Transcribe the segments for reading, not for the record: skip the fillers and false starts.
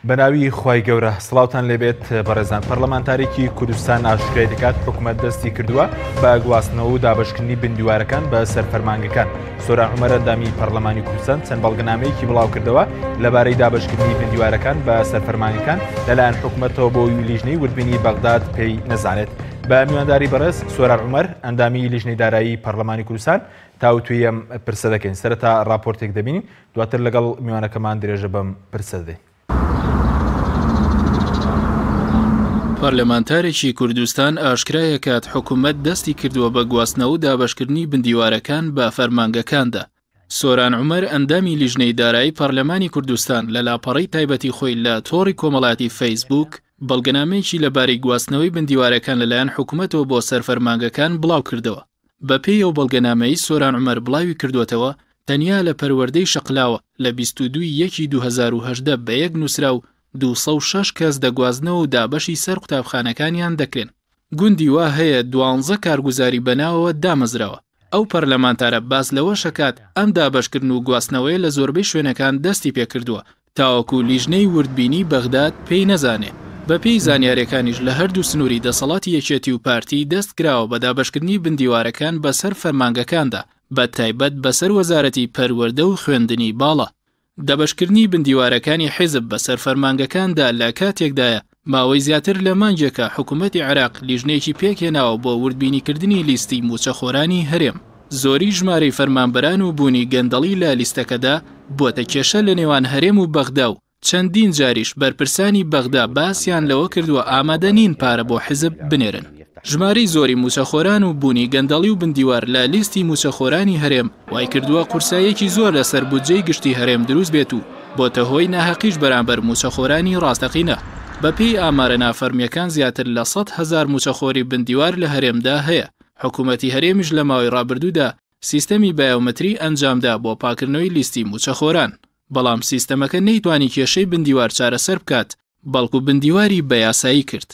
بەناوی خوای گەورە سڵاوتان لێبێت بەڕێزان پەرلەمانتارێکی کوردستان ئاشکرای دەکات حکومەت دەستی کردووە بە گواستنەوە و دابشکردنی بندیوارەکان بە سەر فەرمانگەکان سۆران عومەر ئەندامی پەرلەمانی کوردستان چەند بەڵگەنامەیەکی بڵاو کردەوە لەبارەی دابشکردنی بندیوارەکان بە سەر فەرمانگەکان لەلایەن حکومەتەوە بۆ لیژنەی وردبینی بەغداد پێی نەزانێت بە میوانداری بەڕێز سۆران عومەر ئەندامی لیژنەی دارایی پەرلەمانی کوردستان تاوتوێی ئەم پرسە دەکەین سەرەتا راپۆرتێک دەبینین دواتر لەگەڵ میوانەکەمان درێژە بەم پرسە دەدەین. پەرلەمانتارێکی کوردستان ئاشکرایەکات حکومەت دەستی کردووە بە گواستنەوە و دابەشکردنی بندیوارەکان بە فەرمانگەکاندا. سۆران عومەر ئەندامی لیژنەی دارایی پەرلەمانی کوردستان لە لاپەڕەی تایبەتی خۆی لە تۆڕی کۆمەڵایەتی فەیسبووک بەڵگەنامەیەکی لەبارەی گواستنەوەی بندیوارەکان لەلایەن حکومەتەوە بۆ سەر فەرمانگەکان بڵاوکردەوە. بەپێی ئەو بەڵگەنامەی سۆران عومەر بڵاوی کردووەتەوە، تەنیا لە پەروەردەی شەقلاوە لە 22 ی یەکی 2018 بە یەک نووسراو 206 کەس دەگوازنەوە و دابەشی سەر قوتابخانەکانیان دەکرێن. گوندی وا هەیە دوانزە کارگوزاری بەناوەوە دامەزراوە. ئەو پەرلەمانتارە باس لەوەشەکات، ئەم دابەشکردن و گواستنەوەیە لە زۆربەی شوێنەکان دەستی پێکردووە، تاوەکو لیژنەی وردبینی بەغداد پێی نەزانێ. بەپێی زانیاریەکانیش لە هەردوو سنووری دەسەڵاتی یەکێتی و پارتی دەست کراوە بە دابەشکردنی بندیوارەکان بەسەر فەرمانگەکاندا بەتایبەت بەسەر وەزارەتی پەروەردە و خوێندنی باڵا. دابەشکردنی بندیوارەکانی حیزب بەسەر فەرمانگەکاندا لە کاتێکدایە ماوەی زیاتر لە مانگێکە حکومەتی عێراق لیژنەیەکی پێکهێناوە بۆ وردبینیکردنی لیستی مووچەخۆرانی هەرێم. زۆری ژمارەی فەرمانبەران و بوونی گەندەڵی لە لیستەکەدا بووەتە کێشە لە نێوان هەرێم و بەغدا و چەندین جاریش بەرپرسانی بەغدا باسیان لەوە کردووە ئامادە نین پارە بۆ حیزب بنێرن. ژمارەی زۆری مووچەخۆران و بوونی گەندەڵی و بندیوار لە لیستی مووچەخۆرانی هەرێم وایکردووە قورساییەکی زۆر لەسەر بودجەی گشتی هەرێم دروست بێت و بۆتە هۆی ناهەقیش بەرامبەر مووچەخۆرانی ڕاستەقینە. بەپێی ئامارە نافەرمییەکان زیاتر لە 100,000 مووچەخۆری بندیوار لە هەرێمدا هەیە، حکومەتی هەرێمیش لە ماوەی ڕابردوودا سیستەمی بایۆمەتری ئەنجامدا بۆ پاکردنەوەی لیستی مووچەخۆران، بەڵام سیستەمەکە نەیتوانی کێشەی بندیوار چارەسەر بکات، بەڵکو بندیواری بە یاسایی کرد.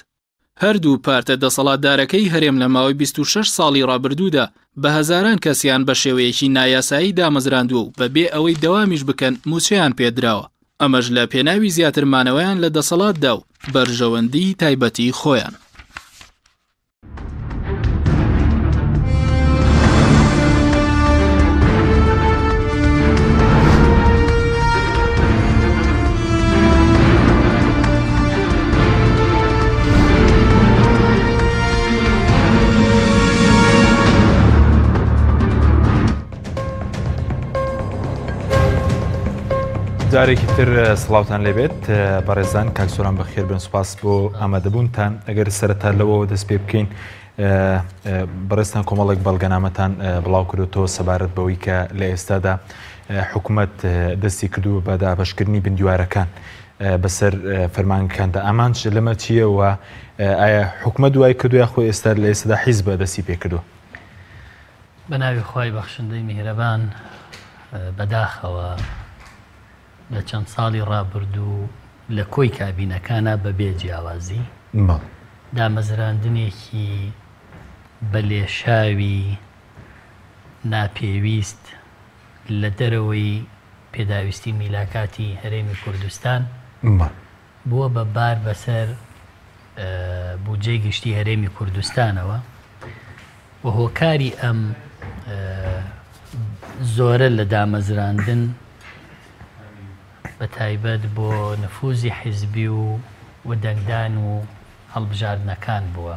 هەردوو پارتە دەسەڵاتدارەکەی هەرێم لە ماوەی 26 ساڵی ڕابردوودا بە هەزاران کەسیان بە شێوەیەکی نایاسایی دامەزراندووە و بەبێ ئەوەی دەوامیش بکەن مووچەیان پێدراوە، ئەمەش لە پێناوی زیاتر مانەوەیان لە دەسەڵاتدا و بەرژەوەندیی تایبەتی خۆیان. جارێکی تر سڵاوتان لێبێت بەڕێزان کاک سۆران بەخێر بن سوپاس بۆ ئامادەبوونتان ئەگەر سەرەتا لەوەوە دەست پێ بکەین بەڕێزتان کۆمەڵێک بەڵگەنامەتان بڵاو کردوەوە سەبارەت بەوەی کە لە ئێستادا حکوومەت دەستی کردووە بە دابەشکردنی بندیوارەکان بەسەر فەرمانگەکاندا ئامانج لەمە چییە و ئایا حکومەت دوای کردو یاخۆ ئێستا لە ئێستادا حیزبە دەستی پێ کردووە؟ بە ناوی خوای بەخشندەی میهرەبان بەداخەوە لە چەند ساڵی ڕابردوو لە کۆی کابینەکانا بە بێ جیاوازی دامەزراندنێکی بە لێشاوی ناپێویست لە دەرەوەی پێداویستی میلاکاتی هەرێمی کوردستان بووە بە بار بەسەر بودجەی گشتی هەرێمی کوردستانەوە و هۆکاری ئەم زۆرە لە دامەزراندن بە تایبەت بۆ نفوزی حیزبی و و دەنگدان و هەڵبژاردنەکان بووە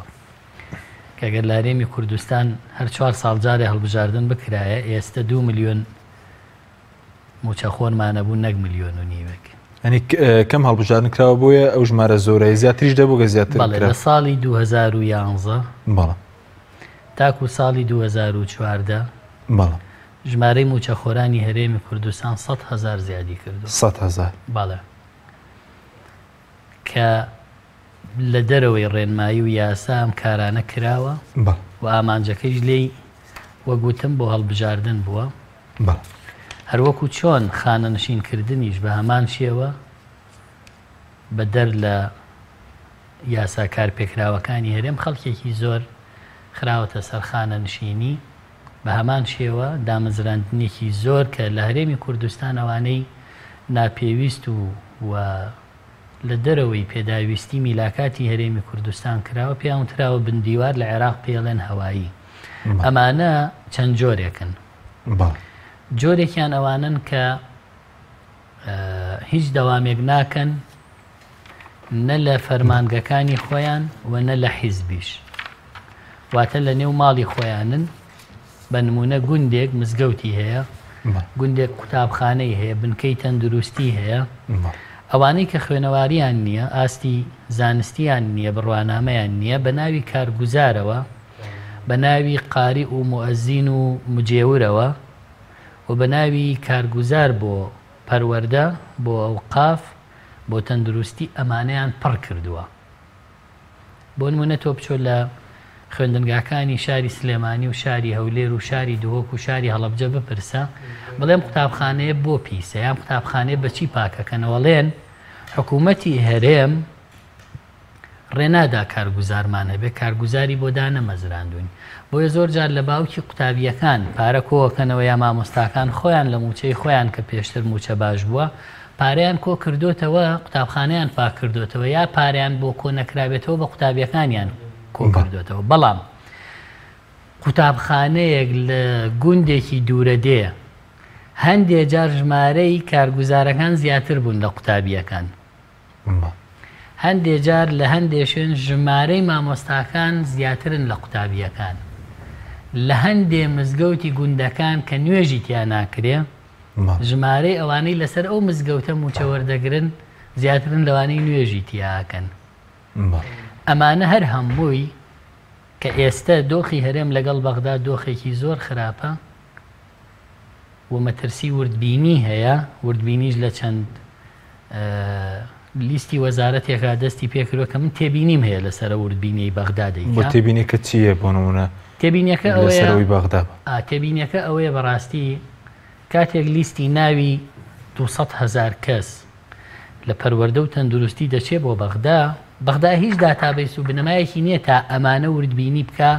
کە گەر لە هەرێمی کوردستان هەر چوار ساڵ جارێ هەڵبژاردن بکرایە ئێستە دوو ملیۆن مووچەخۆرمان ئەبوو نەک ملیۆن و نیوێک. یانی کەم هەڵبژاردن کراوە بۆیە ئەو ژمارە زۆرە زیاتریش دەبوو گە زیاتر بەڵێ لە ساڵی 2011 بەڵێ تاکو ساڵی 2014 بەڵێ ژمارەی مووچەخۆرانی هەرێمی کوردستان 100 هەزار زیادی کردو. 100 هەزار. بەڵێ کە لە دەرەوەی ڕێنمایی و یاسا ئەم کارانە کراوە و ئامانجەکەیش لێی وەک وتم بۆ هەڵبژاردن بووە. هەروەکو چۆن خانەنشین کردنیش بە هەمان شێوە بە دەر لە یاسا کارپێکراوەکانی هەرێم خەڵکێکی زۆر خراوەتە سەر خانەنشینی بە هەمان شێوە دامەزراندنێکی زۆر کە لە هەرێمی کوردستان ئەوانەی ناپێویست و و. لە دەرەوەی پێداویستی میلاکاتی هەرێمی کوردستان کراوە پێیان وتراوە بندیوار لە عێراق پێڵێن هەوایی ئەمانە چەند جۆرێکن جۆرێکیان ئەوانن کە هیچ دەوامێک ناکەن نە لە فەرمانگەکانی خۆیان و نە لە حیزبیش واتە لە نێو ماڵی خۆیانن بە نمونە گوندێک مزگەوتی هەیە گوندێک قوتابخانەی هەیە بنکەی تەندروستی هەیە ئەوانەی کە خوێنەواریان نییە ئاستی زانستیان نییە بڕوانامەیان نییە بە ناوی کارگوزارەوە بە ناوی قاری و موئەزین و مجێورەوە و بە ناوی کارگوزار بۆ پەروەردە، بۆ ئەوقاف، بۆ تەندروستی ئەمانەیان پڕ کردووە. بۆ نموونە تۆ بچۆ لە خوێندنگاکانی شاری سلێمانی و شاری هەولێر و شاری دهۆک و شاری هەڵەبجە بپرسە بڵێ ئەم قوتابخانەیە بۆ پیسە یان قوتابخانەیە بەچی پاکەکەنەوە ڵێن حکوومەتی هەرێم ڕێ نادا کارگوزارمان هەبێ، کارگوزاری بۆ دانەمەزراندووین. بۆیە زۆر جار لە باوکی قوتابییەکان پارە کۆئەکەنەوە یا مامۆستاکان خۆیان لە مووچەی خۆیان کە پێشتر مووچە باش بووە پارەیان کۆ کردۆتەوە قوتابخانەیان پاک کردۆتەوە یا پارەیان بۆ کۆ نەکرابێتەوە بە قوتابییەکانیان کۆ کردۆتەوە. بەڵام قوتابخانەیەک لە گوندێکی دوورەدێ هەندێ جار ژمارەی کارگوزارەکان زیاتر بوون لە قوتابییەکان. هەندێ جار لە هەندێ شوێن ژمارەی مامۆستاکان زیاترن لە قوتابییەکان. لە هەندێ مزگەوتی گوندەکان کە نوێژی تیا ناکرێ، ژمارەی ئەوانەی لەسەر ئەو مزگەوتە مووچە وەردەگرن زیاترن لەوانەی نوێژی تیا ئەکەن. ئەمانە هەر هەمووی کە ئێستە دۆخی هەرێم لەگەڵ بەغدا دۆخێکی زۆر خراپە، و مەترسی وردبینی هەیە، وردبینیش لە چەند لیستی وەزارەتێکا دەستی پێکردوە کە من تێبینیم هەیە لەسەر ئەو وردبینیەی بەغدا دەیکا. بۆ تێبینیەکە چییە بۆ نمونە تێبینیەکە ئەوەیە لەسەر ئەوەی بەغدا بە؟ تێبینیەکە ئەوەیە بەڕاستی کاتێک لیستی ناوی 200 هەزار کەس لە پەروەردە و تەندروستی دەچێ بۆ بەغدا، بەغدا هیچ داتابەیس و بنەمایەکی نییە تا ئەمانە وردبینی بکا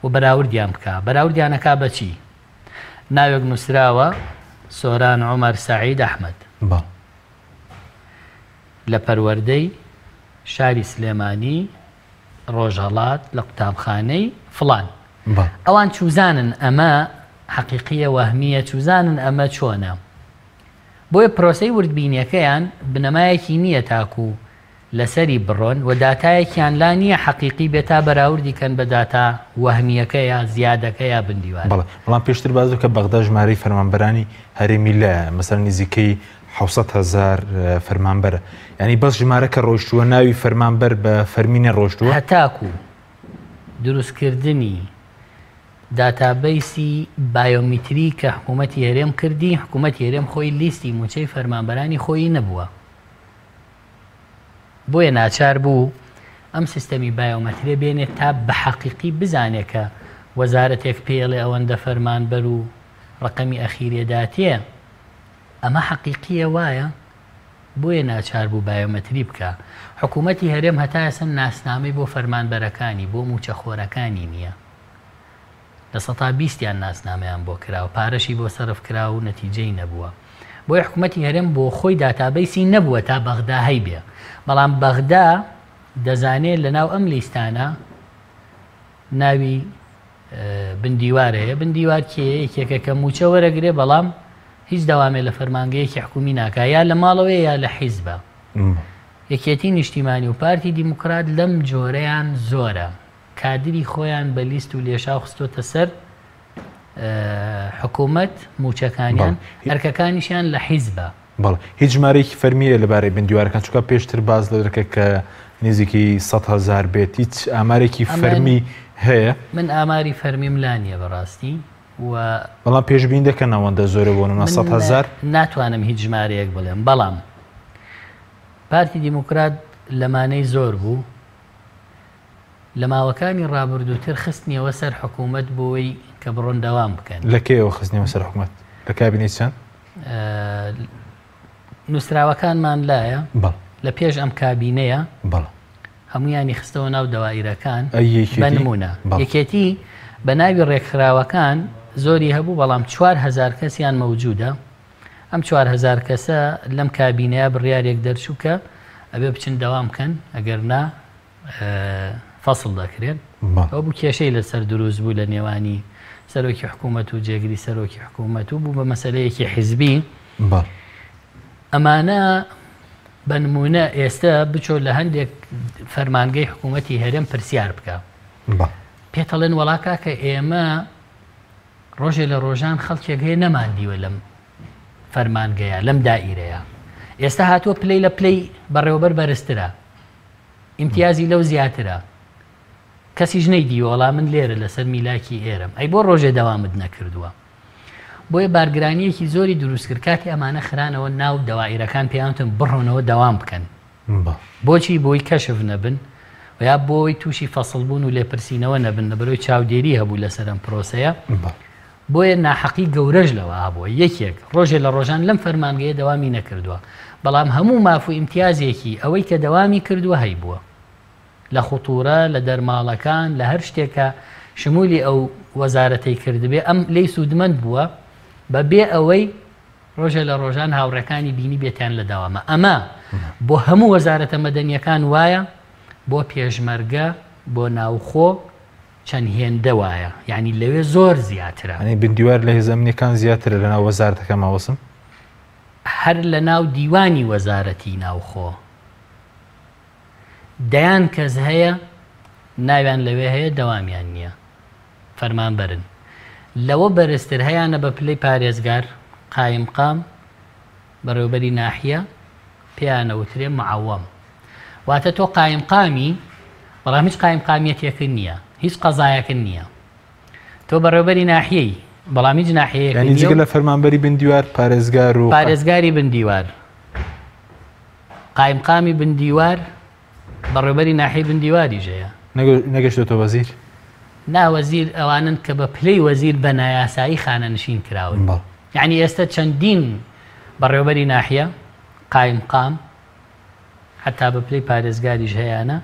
و بەراوردیان بکا، بەراوردیان ئەکا بە چی؟ ناوێک نووسراوە سۆران عومەر سەعید ئەحمەد. بەڵێ. لە پەروەردەی شاری سلێمانی ڕۆژهەڵات لە قوتابخانەی فڵان. بەڵێ. ئەوان چوزانن ئەمە حەقیقییە وەهمییە، چوزانن ئەمە چۆنە؟ بۆیە پرۆسەی وردبینیەکەیان بنەمایەکی نییە تاکو لەسەری بڕۆن و داتایەکیان لا نییە حەقیقی بێت تا بەراوردی کەن بە داتا وەهمییەکە یا زیادەکە یا بندیوارەکە. بەڵێ، بەڵام پێشتر باس بوو کە بەغدا ژمارەی فەرمانبەرانی هەرێمی لایە، مەسەلەن نزیکەی 700 هەزار فەرمانبەرە. یانی بەس ژمارە کە ڕۆیشتووە ناوی فەرمانبەر بە فەرمی نەڕۆیشتووە؟ هەتاکو دروستکردنی داتابەیسی بایۆمیتری کە حکوومەتی هەرێم کردی، حکوومەتی هەرێم خۆی لیستی مووچەی فەرمانبەرانی خۆیی نەبووە. بۆیە ناچار بوو ئەم سیستەمی بایۆمەتریە بێنێت تا بە حەقیقی بزانێ کە وەزارەتێک پێیەڵێ ئەوەندە فەرمانبەر و ڕەقەمی ئەخیرێ داتێ ئەمە حەقیقیە وایە؟ بۆیە ناچار بوو بایۆمەتری بکا. حکوومەتی هەرێم هەتا ئێستا ناسنامەی بۆ فەرمانبەرەکانی، بۆ مووچەخۆرەکانی نییە. لە سەتا بیستیان ناسنامەیان بۆ کراوە، پارەشی بۆ سەرف کراوە و نەتیجەی نەبووە. بۆیە حکومەتی هەرێم بۆ خۆی داتابەیسی نەبووە تا بەغدا هەیبێ. بەڵام بەغدا دەزانێ لەناو ئەم لیستانە ناوی بندیوار هەیە. بندیوار کێیە؟ یەکێکە کە مووچە وەرەگرێ بەڵام هیچ دەوامێ لە فەرمانگەیەکی حکومی ناکا، یا لە ماڵەوەیە یا لە حیزبە. یەکێتی نیشتیمانی و پارتی دیموکرات لەم جۆرەیان زۆرە. کادری خۆیان بە لیست و لێشاو خستۆتە سەر حکوومەت مووچەکانیان ئەرکەکانیشیان لە حیزبە. بەڵێ هیچ ژمارەیەکی فەرمی هەیە لەبارەی بندیوارەکان چونکە پێشتر باس لە دەکرد کە نزیکی 100 هەزار بێت هیچ ئامارێکی فەرمی هەیە؟ من ئاماری فەرمیم لا نییە بەڕاستی و بەڵام پێشبین دەکەن ئەوەندە زۆرە بۆ نمونە 100 هەزار؟ ناتوانم هیچ ژمارەیەک بڵێم بەڵام پارتی دیموکرات لەمانەی زۆر بوو لە ماوەکانی ڕابردووتر خستنیەوە سەر حکوومەت بۆی کە بڕۆن دەوام بکەن. لە کەیەوە خستنیەوە سەر حکوومەت؟ لە کابینەی چەند؟ نووسراوەکانمان لایە. بەڵێ. لە پێش ئەم کابینەیە. بەڵێ. هەموویانی خستەوە ناو دەوائیرەکان. ئەی یەکێتی؟ بە نموونە. بەڵێ. یەکێتی بە ناوی ڕێکخراوەکان زۆری هەبوو بەڵام 4000 کەسیان مەوجوودە. ئەم 4000 کەسە لەم کابینەیە بڕیارێک دەرچوو کە ئەبێ بچن دەوام بکەن ئەگەر نا فەسڵ دەکرێن. ئەوە بوو کێشەی لەسەر دروست بوو لە نێوانی سەرۆکی حکوومەت و جێگری سەرۆکی حکوومەت و بوو بە مەسەلەیەکی حیزبی. ئەمانە بە نموونە ئێستە بچۆ لە هەندێک فەرمانگەی حکوومەتی هەرێم پرسیار بکە. پێتەڵێن وەڵا کاکە ئێمە ڕۆژێ لە ڕۆژان خەڵکێک هەیە نەماندیوە لەم فەرمانگەیە لەم دائیرەیە ئێستا هاتووە پلەی لە پلەی بەڕێوەبەر بەرزترە ئیمتیازی لەو زیاترە کەسیش نەیدیوە وەڵا من لێرە لەسەر میلاکی ئێرەم ئەی بۆ ڕۆژێ دەوامت نەکردووە بۆیە بارگرانیەکی زۆری دروست کرد کاتی ئەمانە خرانەوە ناو دەوائیرەکان پێیانوتن بڕۆنەوە دەوام بکەن بۆچی بۆی کەشف نەبن و یا بۆی تووشی فەسڵ بوون و لێپرسینەوە نەبن لەبەرەوەی چاودێری هەبوو لەسەر ئەم پرۆسەیە بۆیە ناحەقی گەورەش لەوە هەبووە یەکێک ڕۆژێ لە ڕۆژان لەم فەرمانگەیە دەوامی نەکردووە بەڵام هەموو ماف و ئیمتیازێکی ئەوەی کە دەوامی کردووە هەیبووە لە خطورە لە دەرماڵەکان لە هەر شتێک کە شمولی ئەو وەزارەتەی کردبێ ئەم لێی سوودمەند بووە بە بێ ئەوەی ڕۆژێ لە ڕۆژان هاوڕێکانی بینی بێتیان لە داوامە ئەمە بۆ هەموو وەزارەتە مەدەنیەکان وایە بۆ پێشمەرگە بۆ ناوخۆ چەند هێندە وایە یعنی لەوێ زۆر زیاترە. یعنی بندیوار لە هێزە ئەمنیەکان زیاترە لە ناو وەزارەتەکە ماوەسم؟ هەر لە ناو دیوانی وەزارەتی ناوخۆ دەیان کەس هەیە ناویان لەوێ هەیە دەوامیان نییە فەرمانبەرن لەوە بەرزتر هەیانە بە پلەی پارێزگار قایمقام بەڕێوبەری ناحیە پێیان ئەوترێ معەوەم واتە تۆ قایمقامی بەڵام هیچ قایمقامیەتێکت نییە هیچ قەزایەکت نییە تۆ بەڕێوبەری ناحیەی بەڵام هیچ ناحیەیەکت یانی نییە جگە لە فەرمانبەری بن دیوار پارێزگار و پارێزگاری بن دیوار قایمقامی بن دیوار بەڕێوبەری ناحیەی بن دیواریش هەیە. نەگەشتۆتە وەزیر؟ نا وەزیر ئەوانەن کە بە پلەی وەزیر بە نایاسایی خانەنشین کراون. یەعنی ئێستە چەندین بەڕێوبەری ناحیە، قایمقام، حەتا بە پلەی پارێزگاریش هەیانە،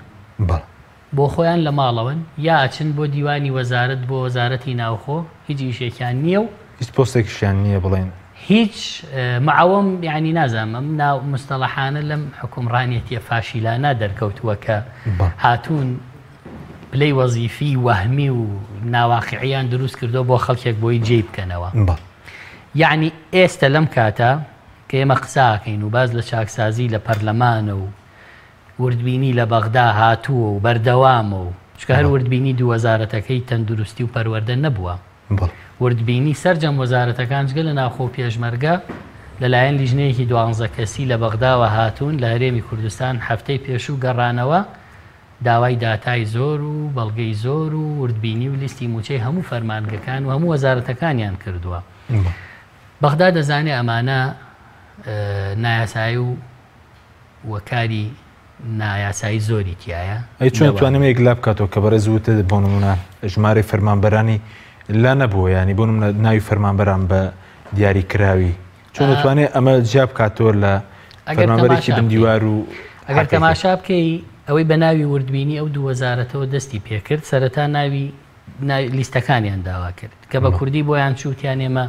بۆ خۆیان لە ماڵەوەن یا ئەچن بۆ دیوانی وەزارەت بۆ وەزارەتی ناوخۆ هیچ ئیشێکیان نییە و. هیچ پۆستێکیشیان نییە بڵێن. هیچ معەوەم یانی نازانم ئەم ناو مستەڵەحانە لەم حوکمڕانێتیە فاشیلانە دەرکەوتووە کە هاتوون پلەی وەزیفی وەهمی و ناواقعیان دروست کردووە بۆ خەڵکێک بۆی جێی بکەنەوە. یەعنی ئێستە لەم کاتە کە ئێمە قسە ئەکەین و باس لە چاکسازی لە پەرلەمانە و وردبینی لە بەغدا هاتووە و بەردەوامە و چونکە هەر وردبینی دوو وەزارەتەکەی تەندروستی و پەروەردە نەبووە وردبینی سەرجەم وەزارەتەکان جگە لە ناوخۆ و پێشمەرگە لەلایەن لیژنەیەکی دوانزە کەسی لە بەغداوە هاتوون لە هەرێمی کوردستان هەفتەی پێشوو گەڕانەوە داوای داتای زۆر و بەڵگەی زۆر و وردبینی و لیستی مووچەی هەموو فەرمانگەکان و هەموو وەزارەتەکانیان کردووە. بەغدا دەزانێ ئەمانە نایاسایی و و کاری نایاسایی زۆری تیایە. ئەی چۆن توانیم یەکلا بکاتەوە کە بەڕێز وتت بۆ نمونە ژمارەی فەرمانبەرانی لا نەبووە یانی بۆ نمونە ناوی فەرمانبەران بە دیاری کراوی چۆن دەتوانێت ئەمە جیا بکاتەوە لە فەرمانبەرێکی بن دیوار و ئەگەر تەماشا بکەی ئەوەی بە ناوی وردبینی ئەو دوو وەزارەتەوە دەستی پێکرد سەرەتا ناوی لیستەکانیان داوا کرد کە بە کوردی بۆیان چووتیان ئێمە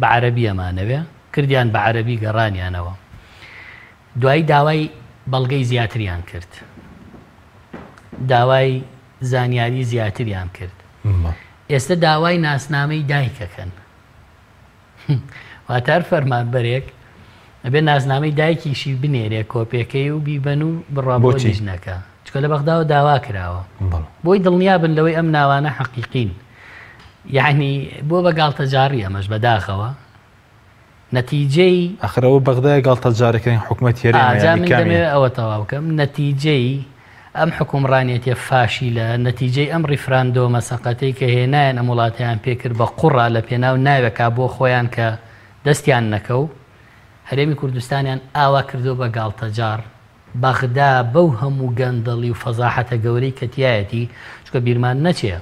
بە عەرەبی ئەمانەوێ کردیان بە عەرەبی گەڕانیانەوە دوایی داوای بەڵگەی زیاتریان کرد داوای زانیاری زیاتریان کرد ئێستا داوای ناسنامەی دایکەکەن واتە هەر فەرمانبەرێک ئەبێ ناسنامەی دایکیشی بنێرێ کۆپێکەی و بیبەن و بڕوا بۆ لیژنەکە چکە لە بەغداوە داوا کراوە بۆی دڵنیا بن لەوەی ئەم ناوانە حەقیقین یعنی بۆ بە گاڵتەجاڕی ئەمەش بەداخەوە نەتیجەی ئەخر ئەوە بەغدایە گاڵتەجاڕیکردن حکومەت هەرێمە ئا جا من دەمەوێ ئەوە تەواو بکەم نەتیجەی ئەم حوکمڕانێتیە فاشیلە نەتیجەی ئەم ڕیفراندۆمە سەقەتەی کە هێنایان ئەم وڵاتەیان پێ کرد بە قوڕا لە پێناو ناوێکا بۆ خۆیان کە دەستیان نەکەو هەرێمی کوردستانیان ئاوا کردوە بە گاڵتەجاڕ بەغدا بەو هەموو گەندەڵی و فەزاحەتە گەورەی کە تیایەتی چونکە بیرمان نەچێ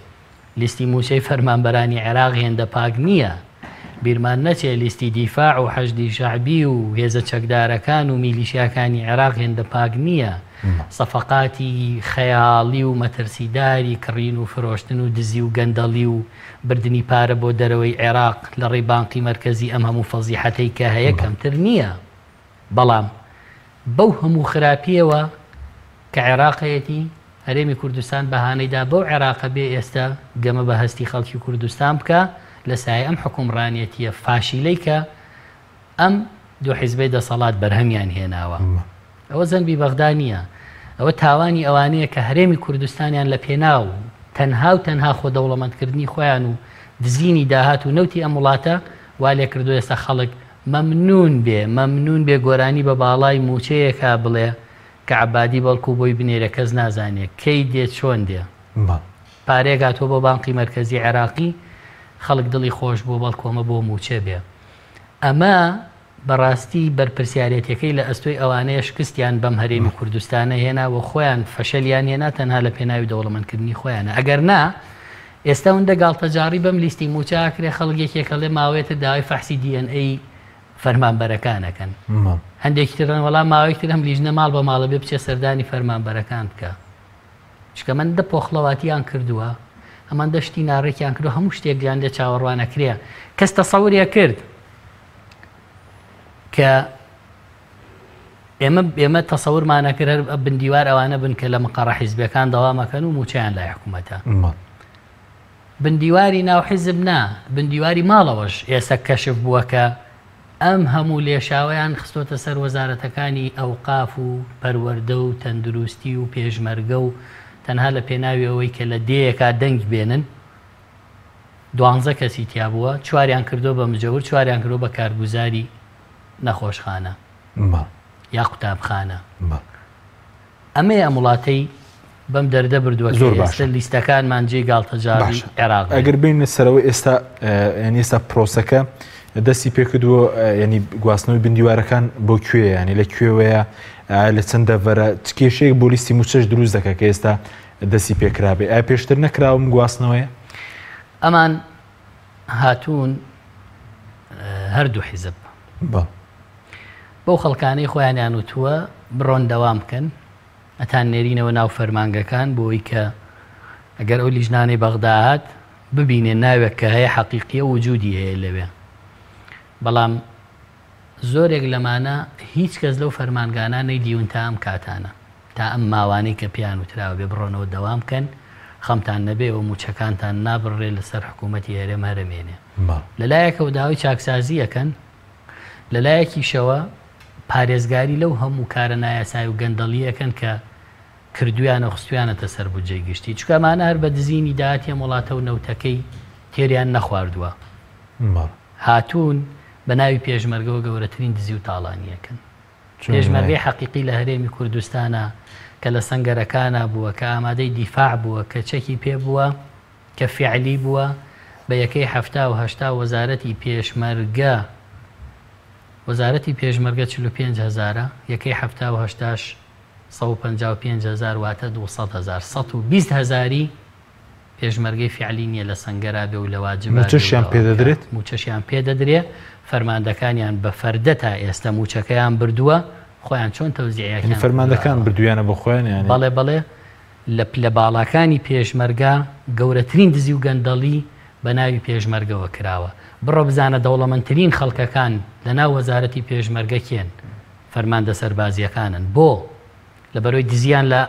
لیستی مووچەی فەرمانبەرانی عێراق هێندە پاک نییە. بیرمان نەچێ لیستی دیفاع و حەشدی شەعبی و هێزە چەکدارەکان و میلیشیاکانی عێراق هێندە پاک نییە. سەفەقاتی خەیاڵی و مەترسیداری کڕین و فرۆشتن و دزی و گەندەڵی و بردنی پارە بۆ دەرەوەی عێراق لە ڕێی بانقی مەرکەزی ئەم هەموو فەزیحەتەی کە هەیە کەمتر نییە. بەڵام. بەو هەموو خراپیەوە کە عێراق هەیەتی، هەرێمی کوردستان بەهانەی دا بەو عێراقە بێ ئێستا گەمە بە هەستی خەڵکی کوردستان بکا لە سایەی ئەم حوکمڕانیەتیە فاشیلەی کە ئەم دو حیزبەی دەسەڵات بەرهەمیان هێناوە. ئەوە زەنبی بەغدا نیە، ئەوە تاوانی ئەوانەیە کە هەرێمی کوردستانیان لە پێناو تەنها و تەنها خۆ دەوڵەمەندکردنی خۆیان و دزینی داهات و نەوتی ئەم وڵاتە وا لێکردوە ئێستا خەڵک مەمنون بێ مەمنون بێ گۆرانی بە باڵای موچەیەکا بڵێ کە عەبادی بەڵکو بۆی بنێرێ کەس نازانێ کەی دێ چۆن دێ پارەیەک هاتوە بۆ بانقی مەرکەزی عێراقی خەڵک دڵی خۆش بوە بەڵکو ئەمە بۆ موچە بێ ئەمە بەڕاستی بەرپرسیارێتیەکەی لە ئەستۆی ئەوانەیە شکستیان بەم هەرێمی کوردستانە هێنا و خۆیان فەشەلیان هێنا تەنها لە پێناوی دەوڵەمەندکردنی خۆیانە ئەگەر نا ئێستا ئەوندە گاڵتەجاڕی بەم لیستی موچە ئەکرێ خەڵک یەکێک ئەڵێ ماوەیەتر داوای فەحسی دی ئێن ئەی فەرمانبەرەکان ئەکەن هەندێکی تر دەڵێن وەڵا ماوەیەک تر ئەم لیژنە ماڵ بە ماڵە بێ بچێ سەردانی فەرمانبەرەکان بکە چونکە ئەمەندە پۆخڵەواتیان کردووە ئەمەندە شتی ناڕێکیان کردووە هەموو شتێکیان لێ چاوەڕوان ئەکرێ کەس تەسەوری ئەکرد کە ئێمە ئێمە تەسەورمان ئەکرد هەر بندیوار ئەوانە بن کە لە مقەڕە حیزبیەکان دەوام ئەکەن و مووچەیان لای حکوومەتە. بندیواری ناو حیزب نا، بندیواری ماڵەوەش ئێستا کەشف بووە کە ئەم هەموو لێشاوەیان خستۆتە سەر وەزارەتەکانی ئەوقاف و پەروەردە و تەندروستی و پێشمەرگە و تەنها لە پێناوی ئەوەی کە لە دێیەکا دەنگ بێنن دوانزە کەسی تیا بووە، چواریان کردووە بە مجەور، چواریان کردووە بە کارگوزاری نەخۆشخانە یا قوتابخانە. ئەمەیە ئەم وڵاتەی بەم دەردە بردووە کە ئێستا لیستەکانمان جێی گاڵتەجاڕی عێراق بێت. ئەگەر بێینە سەرەوە ئێستا یانی ئێستا پرۆسەکە دەستی پێکردووە ینی گواستنەوەی بندیوارەکان بۆ کوێ ینی لە کوێوەیە لە چەند دەڤەرە چ کێشەیەک بۆ لیستی مووچەش دروست دەکە کە ئێستا دەستی پێکرابێ ئایا پێشتر نەکراوم گواستنەوەیە؟ ئەمان هاتوون هەردوو حیزب بەو خەڵکانەی خۆیانیان وتووە بڕۆن دەوام بکەن ئەتان نێرینەوە ناو فەرمانگەکان بۆی کە ئەگەر ئەو لیژنانەی بەغدا هات ببینێ ناوێک کە هەیە حەقیقیە وجودی هەیە لەوێ بەڵام زۆرێک لەمانە هیچ کەس لەو فەرمانگانە نەیدیون تا ئەم کاتانە تا ئەم ماوانەی کە پێیان وتراوە بێ بڕۆنەوە دەوام بکەن خەمتان نەبێ و موچەکانتان نابڕرێ لەسەر حکوومەتی هەرێم هەرەمێنێ لەلایەکەوە داوای چاکسازی ئەکەن لەلایەکیشەوە پارێزگاری لەو هەموو کارە نایاسای و گەندەڵییە ئەکەن کە کردویانە و خستویانەتە سەر بودجەی گشتی چونکە ئەمانە هەر بە دزینی داهاتی ئەم وڵاتە و نەوتەکەی تێریان نەخواردووە هاتوون بە ناوی پێشمەرگەوە گەورەترین دزی و تاڵانی ئەکەن. پێشمەرگەی حەقیقی لە هەرێمی کوردستانا کە لە سەنگەرەکانا بووە، کە ئامادەی دیفاع بووە، کە چەکی پێ بووە، کە فیعلی بووە، بە یەکەی 70 و 80 وەزارەتی پێشمەرگە، وەزارەتی پێشمەرگە 45 هەزارە، یەکەی 70 و هەشتاش 155 هەزار واتە 200 هەزار، 120 هەزاری پێشمەرگەی فیعلی نیە لە سەنگەرا بێ و لە واجبا بێ و موچەشیان پێ دەدرێت؟ موچەشیان پێ دەدرێ، فەرماندەکانیان بە فەردە تا ئێستە موچەکەیان بردووە، خۆیان چۆن تەوزیعیەکیان یانی فەرماندەکان بردویانە بۆ خۆیان یانی؟ بەڵێ بەڵێ، لە پلە باڵاکانی پێشمەرگە گەورەترین دزی و گەندەڵی بە ناوی پێشمەرگەوە کراوە. بڕۆ بزانە دەوڵەمەندترین خەڵکەکان لە ناو وەزارەتی پێشمەرگە کێن؟ فەرماندە سەربازیەکانن. بۆ؟ لەبەرئەوەی دزیان لە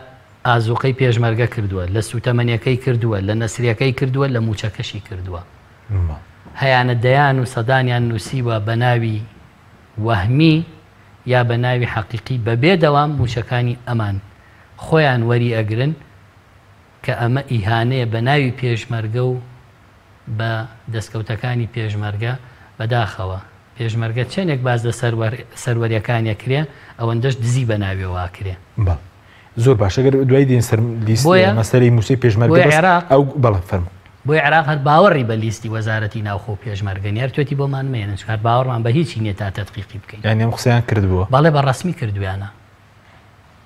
ئازوقەی پێشمەرگە کردووە، لە سوتەمەنیەکەی کردووە، لە نەسریەکەی کردووە، لە موچەکەشی کردووە. هەیانە دەیان و سەدانیان نوسیوە بە ناوی وەهمی یا بە ناوی حەقیقی بە بێ دەوام موچەکانی ئەمان خۆیان وەری ئەگرن کە ئەمە ئیهانەیە بە ناوی پێشمەرگە و بە دەستکەوتەکانی پێشمەرگە، بەداخەوە پێشمەرگە چەنێک باس لە سەروەریەکانی ئەکرێ ئەوەندەش دزی بە ناویەوە ئەکرێ. بەڵێ زۆر باشە گەر دوای دێن سەر لیست بۆیە مەسەلەی مووچەی پێشمەرگە بۆیە بەس عێراق ئەو بەڵێ فەرموو. بۆیە عێراق هەر باوەڕی بە لیستی وەزارەتی ناوخۆ و پێشمەرگە نیە هەر توێتی بۆمان مەیەنن چونکە هەر باوەڕمان بە هیچی نیە تا تەدقیقی بکەین. یانی ئەم قسەیان کردبووە؟ بەڵێ بە ڕەسمی کردویانە.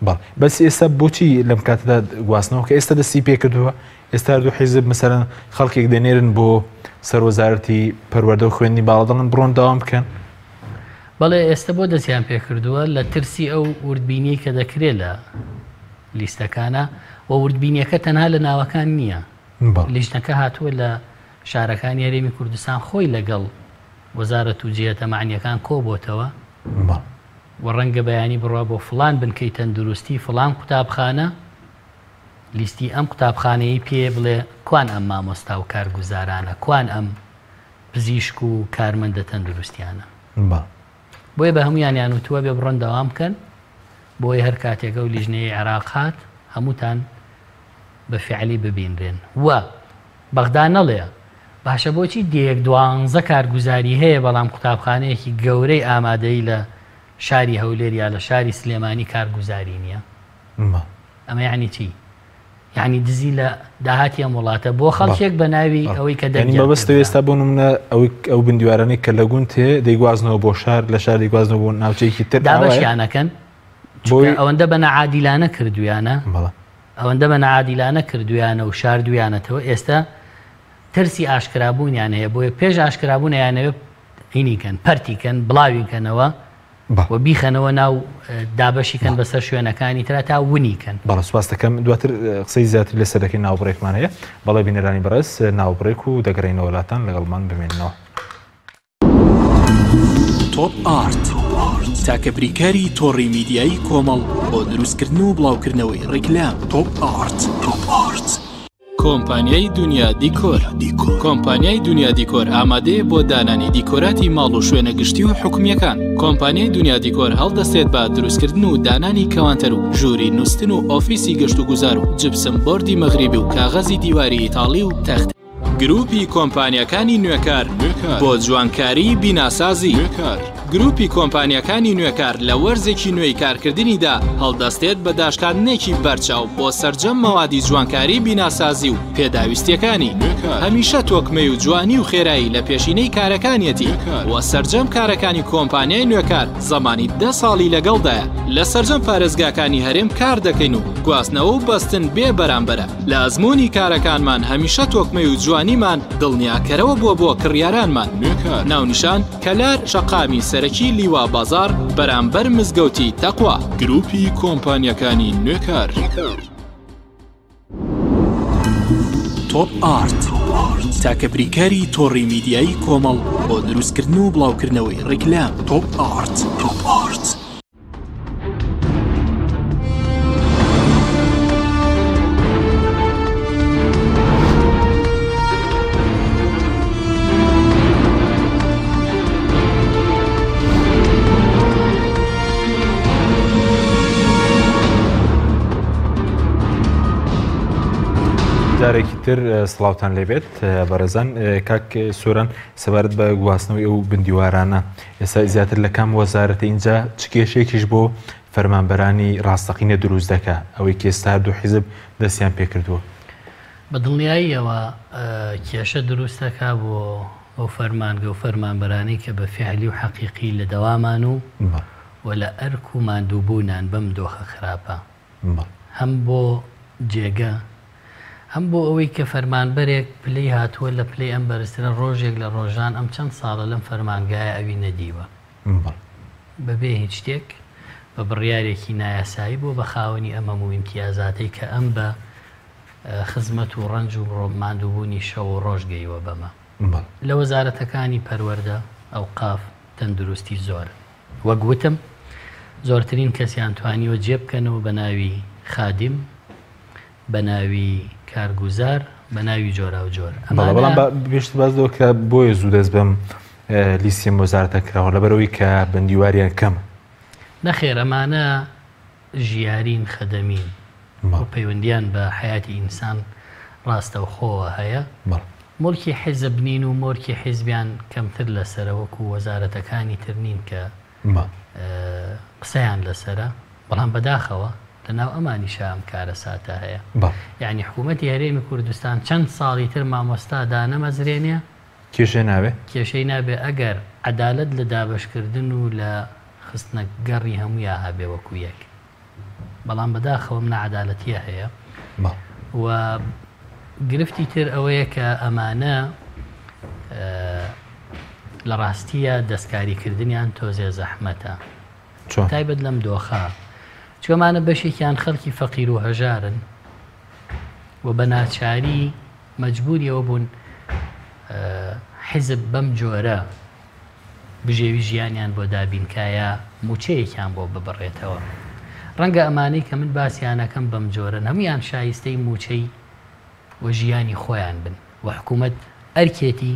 بەڵێ بەس ئێستا بۆچی لەم کاتەدا گواستنەوە کە ئێستا دەستی پێکردووە ئێستا هەردوو حیزب مەسەلەن خەڵکێک دەنێرن بۆ سەر وەزارەتی پەروەردە و خوێندنی باڵا دەڵێن بڕۆن داوام بکەن؟ بەڵێ ئێستا بۆ دەستیان پێکردووە لە ترسی ئەو وردبینیەی کە دەکرێت لە لیستەکانە و وردبینیەکە تەنها لە ناوەکان نییە لیژنەکە هاتووە لە شارەکانی هەرێمی کوردستان خۆی لەگەڵ وەزارەت و جیهەتە مەعنیەکان کۆبۆتەوە. و ڕەنگە بەیانی بڕوا بۆ فڵان بنکەی تەندروستی فڵان قوتابخانە لیستی ئەم قوتابخانەیەی پێ بڵێ کوان ئەم مامۆستا و کارگوزارانە کوان ئەم پزیشک و کارمەندە تەندروستیانە بۆیە بە هەموویانیان وتووە بێ بڕۆن دەوام بکەن بۆی هەر کاتێک ئەو لیژنەیەی عێراق هات هەمووتان بە فیعلی ببینرێن و بەغدا نەڵێ باشە بۆچی دێیەک دوانزە کارگوزاری هەیە بەڵام قوتابخانەیەکی گەورەی ئامادەیی لە شاری هەولێر یا لە شاری سلێمانی کارگوزاری نییە؟ ئەمە یعنی چی؟ یعنی دزی لە داهاتی ئەم وڵاتە بۆ خەڵکێک بە ناوی ئەوەی کە دەنگیان مەبەستە ئێستا بۆ نمونە ئەوەی ئەو بندیوارانەی کە لە گوند هەیە دەیگوازنەوە بۆ شار لە شار دەیگوازنەوە بۆ ناوچەیەکی تر دابەشیانەکەن بۆی ئەوەندە بە نەعادیلانە کردویانە ئەوەندە بە نەعادیلانە کردویانە و شاردویانەتەوە ئێستا ترسی ئاشکرابوونیان هەیە بۆیە پێش ئاشکرابوون ئەیانەوێت هینی کەن پەرتی کەن بڵاوی کەنەوە و بیخەنەوە ناو دابەشی کەن بەسەر شوێنەکانی ترا تا ونی کەن. بەڵێ سوپاس دەکەم دواتر قسەی زیاتر لەسەر دەکەین ناوبڕێکمان هەیە بەڵێ بینەرانی بەڕێز ناوبڕێک و دەگەڕێینەوە لاتان لەگەڵمان بمێننەوە. تۆپ ئارت تاکە بریکاری تۆڕی میدیایی کۆمەڵ بۆ دروستکردن و بڵاوکردنەوەی ڕیکلام تۆپ ئارت. کۆمپانیای دونیا دیکۆر کۆمپانیای دونیا دیکۆر ئامادەیە بۆ دانانی دیکۆراتی ماڵ و شوێنە گشتی و حکومییەکان. کۆمپانیای دونیا دیکۆر هەڵدەستێت بە دروستکردن و دانانی کەوانتەر و ژووری نوستن و ئۆفیسی گەشتوگوزار و جپسم بۆردی مەغریبی و کاغەزی دیواری ئیتاڵی و تەختەی گروپی کۆمپانیاکانی نوێکار بۆ جوانکاری بیناسازی. گروپی کۆمپانیاکانی نوێکار لە وەرزێکی نوێی کارکردنیدا هەڵدەستێت بە داشکاندنێکی بەرچاو بۆ سەرجەم مەوادی جوانکاری بیناسازی و پێداویستیەکانی. هەمیشە تۆکمەی و جوانی و خێرایی لە پێشینەی کارەکانیەتی و سەرجەم کارەکانی کۆمپانیای نوێکار زەمانی دە ساڵی لەگەڵدایە. لە سەرجەم پارێزگاکانی هەرێم کار دەکەین و گواستنەوە و بەستن بێ بەرامبەرە. لە ئەزموونی کارەکانمان هەمیشە تۆکمەی و جوانیمان دڵنیاکەرەوە بووە بۆ کڕیارانمان. ناونیشان، کەلار شەقامی سەرەکی لیوا بازاڕ بەرامبەر مزگەوتی تەقوا. گروپی کۆمپانیاکانی نوێکار. تۆپ ئارت تاکە بریکاری تۆڕی میدیایی کۆمەڵ بۆ دروستکردن و بڵاوکردنەوەی ڕیکلام. تۆپ ئارت. جارێکی تر سڵاوتان لێبێت بەڕێزان کاک سۆران سەبارەت بە گواستنەوەی ئەو بندیوارانە ئێستا زیاتر لە کام وەزارەتە ئینجا چ کێشەیەکیش بۆ فەرمانبەرانی ڕاستەقینە دروست دەکا ئەوەی کە ئێستا هەردوو حیزب دەستیان پێکردووە؟ بە دڵنیاییەوە کێشە دروست دەکا بۆ ئەو فەرمانگە و فەرمانبەرانەی کە بە فیعلی و حەقیقی لە دەوامان و و لە ئەرک و ماندووبوونان بەم دۆخە خراپە. هەم بۆ جێگە، هەم بۆ ئەوەی کە فەرمانبەرێک پلەی هاتووە لە پلەی ئەم بەرزترە ڕۆژێک لە ڕۆژان ئەم چەند ساڵە لەم فەرمانگایە ئەوی نەدیوە بەبێ هیچ شتێک بە بڕیارێکی نایاسایی بووە بە خاوەنی ئەم هەموو ئیمتیازاتەی کە ئەم بە خزمەت و ڕەنج و ماندووبوونی شەو و ڕۆژ گەیوە بەمە. لە وەزارەتەکانی پەروەردە، ئەوقاف، تەندروستی زۆرن. وەک وتم زۆرترین کەسیان توانیوە جێ بکەنەوە بە ناوی خادیم، بە ناوی کارگوزار، بە ناوی جۆراوجۆر. بەڵێ بەڵام با پێشتر باس لەوە کرا بۆیە زوو دەست بەم لیستی ئەم وەزارەتە کراوە لەبەرئەوەی کە بەندیواریان کەمە. نەخێر ئەمانە ژیارین، خەدەمین و پەیوەندیان بە حەیاتی ئینسان ڕاستەوخۆوە هەیە. موڵکی حیزب نین و مۆرکی حیزبیان کەمتر لەسەرە وەکو وەزارەتەکانی تر نین کە قسەیان لەسەرە، بەڵام بەداخەوە لەناو ئەمانیشا ئەم کارەساتە هەیە. یەعنی حکوومەتی هەرێمی کوردستان چەند ساڵی تر مامۆستا دانەمەزرێنێ کێشەی نابێ؟ کێشەی نابێ ئەگەر عەدالەت لە دابەشکردن و لە خستنە گەڕی هەموویا هەبێ وەکو یەک. بەڵام بەداخەوە ئەم ناعەدالەتیە هەیە و گرفتی تر ئەوەیە کە ئەمانە لە ڕاستیە دەستکاریکردنیان تۆزێ زەحمەتە تایبەت لەم دۆخە چۆمانە بەشێکیان خەڵکی فەقیر و هەژارن و بە ناچاری مەجبوری ئەوە بوون حیزب بەم جۆرە. بژێوی ژیانیان بۆ دابین کا یا مووچەیەکیان بۆ ببڕێتەوە. ڕەنگە ئەمانەی کە من باسیان ئەکەم بەم جۆرەن هەموویان شایستەی مووچەی و ژیانی خۆیان بن و حکوومەت ئەرکێتی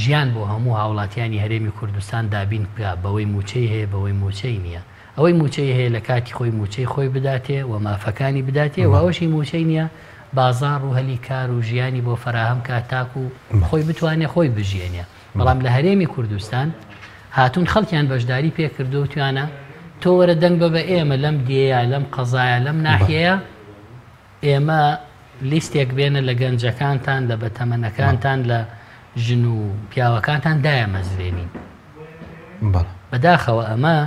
ژیان بۆ هەموو هاوڵاتیانی هەرێمی کوردستان دابین بکا بەوەی مووچەی هەیە بەوەی مووچەی نییە. ئەوەی مووچەی هەیە لە کاتی خۆی مووچەی خۆی بداتێ و مافەکانی بداتێ و ئەوەشی مووچەی نییە بازاڕ و هەلی کار و ژیانی بۆ فەراهەم کا تاکو خۆی بتوانێ خۆی بژیێنێ. بەڵام لە هەرێمی کوردستان هاتوون خەڵکیان بەشداری پێ کردووە وتویانە تۆ وەرە دەنگ بە بە ئێمە لەم دێیە لەم قەزایە لەم ناحیەیە ئێمە لیستێک بێنە لە گەنجەکانتان لە بەتەمەنەکانتان لە ژن و پیاوەکانتان دایەمەزرێنین. بەداخەوە ئەمە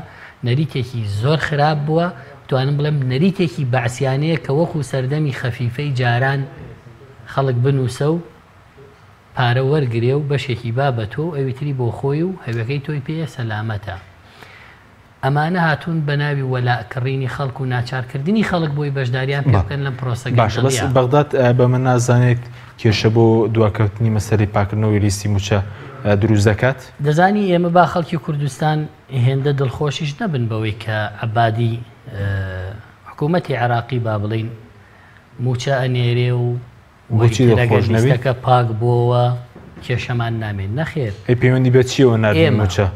نەریتێکی زۆر خراپ بووە توانم بڵێم نەریتێکی بەعسیانەیە کە وەکو سەردەمی خەفیفەی جاران خەڵک بنووسە و پارە وەرگرێ و بەشێکی با بە تۆ و ئەوی تری بۆ خۆی و هەوێکەی تۆی پێیە سەلامەتە. ئەمانە هاتوون بە ناوی وەلاء کڕینی خەڵک و ناچار کردنی خەڵک بۆی بەشداریان پێ بکەن لەم پرۆسە باشە بەس گەندەڵیە. بەغداد بەمە نازانێت کێشە بۆ دواکەوتنی مەسەلەی پاکردنەوەی لیستی مووچە دروست دەکات؟ دەزانی ئێمە با خەڵکی کوردستان هێندە دڵخۆشیش نەبن بەوەی کە عەبادی حکوومەتی عێراقی با بڵێین مووچە ئەنێرێ و بۆچی وەی تر ئەگەر دڵخۆش نەبین؟ لیستەکە پاک بۆوە کێشەمان نامێن. نەخێر. ئەی پەیوەندی بە چییەوە ناردنی ئێمە مووچە؟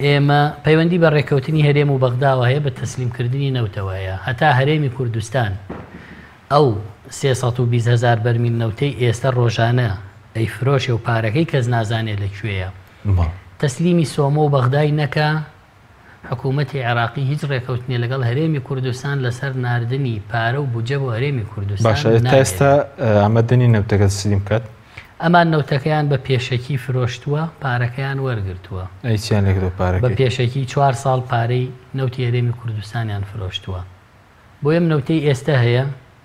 ئێمە پەیوەندی بە ڕێککەوتنی هەرێم و بەغداوە هەیە، بە تەسلیمکردنی نەوتەوە هەیە. هەتا هەرێمی کوردستان ئەو 320 هەزار بەرمیل نەوتەی ئێستە ڕۆژانە ئەیفرۆشێ و پارەکەی کەس نازانێ لە کوێیە، تەسلیمی سۆمۆ و بەغدای نەکا، حکوومەتی عێراقی هیچ ڕێکەوتنێ لەگەڵ هەرێمی کوردستان لەسەر ناردنی پارە و بودجە بۆ هەرێمی کوردستان باشە تا ئێستا نانێرێ. ئامادە نین نەوتەکە تەسلیم بکات؟ ئەمان نەوتەکەیان بە پێشەکی فرۆشتووە، پارەکەیان وەرگرتووە. ئەی چیان لێکردووە بە پارەکەی؟ پێشەکی چوار ساڵ پارەی نەوتی هەرێمی کوردستانیان فرۆشتووە. بۆیە ئەم نەوتەی ئێستە هەیە